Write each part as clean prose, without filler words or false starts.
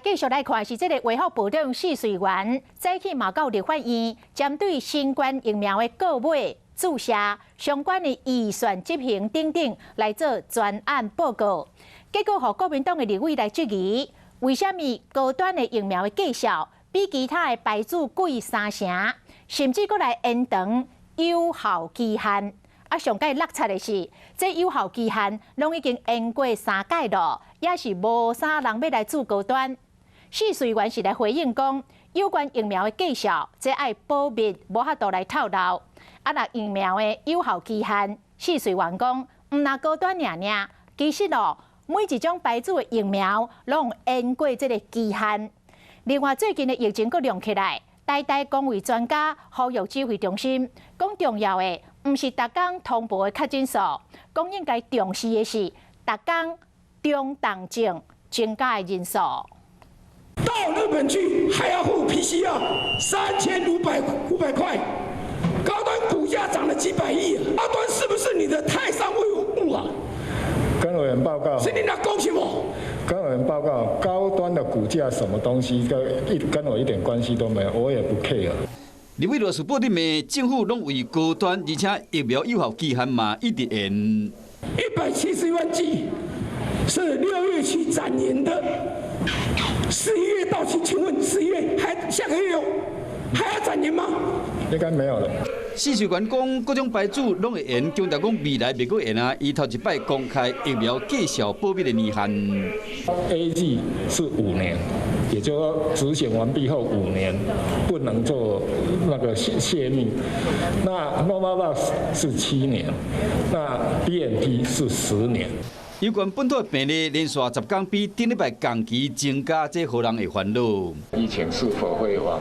繼續來看是這個衛福部長試穗源，早起嘛到立法院，針對新冠疫苗的購買、注射相關的預算執行等等來做專案報告。結果，予國民黨的立委來質疑，為啥物高端的疫苗的價數比其他的牌子貴三成，甚至閣來延長有效期限？啊，上蓋落漆的是，這有效期限攏已經延過三擺咯，也是無啥人欲來注高端。試穗源是來回應講，有關疫苗的價數，這愛保密，無法度來透露。啊，若疫苗的有效期限，試穗源講，毋但高端爾爾，其實哦，每一種牌子的疫苗攏延過這个期限。另外，最近的疫情閣量起來，台大公衛專家呼籲指揮中心講重要的，毋是逐工通報的確診數，講應該重視的是逐工中重症增加的人數。到日本去還要付 PCR 3500 500塊，高端股價漲了幾百億，高端是不是你的太上為物啊？跟委員報告。是你那恭喜我。跟委員報告，高端的股價什麼東西，跟我一點關係都沒有，我也不 care。立委羅士報咧罵政府攏為高端，而且疫苗有效期限嘛一直延。171萬劑是6月起展延的，11月到期，請問11月還下個月還要展延嗎？應該沒有了。試穗源講各種牌子攏會延，強調講未來袂閣延啊！伊頭一擺公開疫苗價數保密的年限。 AZ 是5年，也就是說執行完畢後五年不能做那個洩密。那 Novavax 是7年，那 BNT 是10年。有關本土病例連續10天比頂禮拜同期增加，這予人會煩惱。疫情是否會往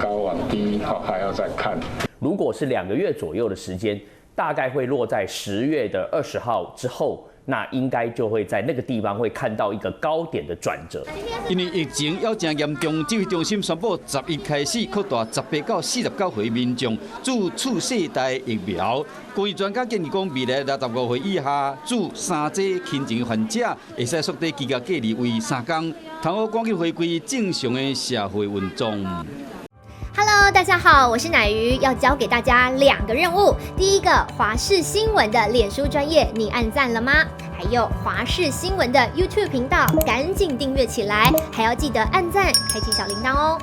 高往低，還要再看。如果是2個月左右的時間，大概會落在10月的20號之後，那應該就會在那個地方會看到一個高點的轉折。因為疫情猶誠嚴重，指揮中心宣布11開始擴大18到49歲民眾注次世代疫苗。公衛專家建議講，未來65歲以下注三劑輕症患者，會使縮短居家隔離為3工，通好趕緊回歸正常的社會運作。 Hello，大家好，我是乃瑜，要交給大家兩個任務。第一個，華視新聞的臉書專頁，你按讚了嗎？還有華視新聞的 YouTube 頻道，趕緊訂閱起來，還要記得按讚，開啟小鈴鐺哦。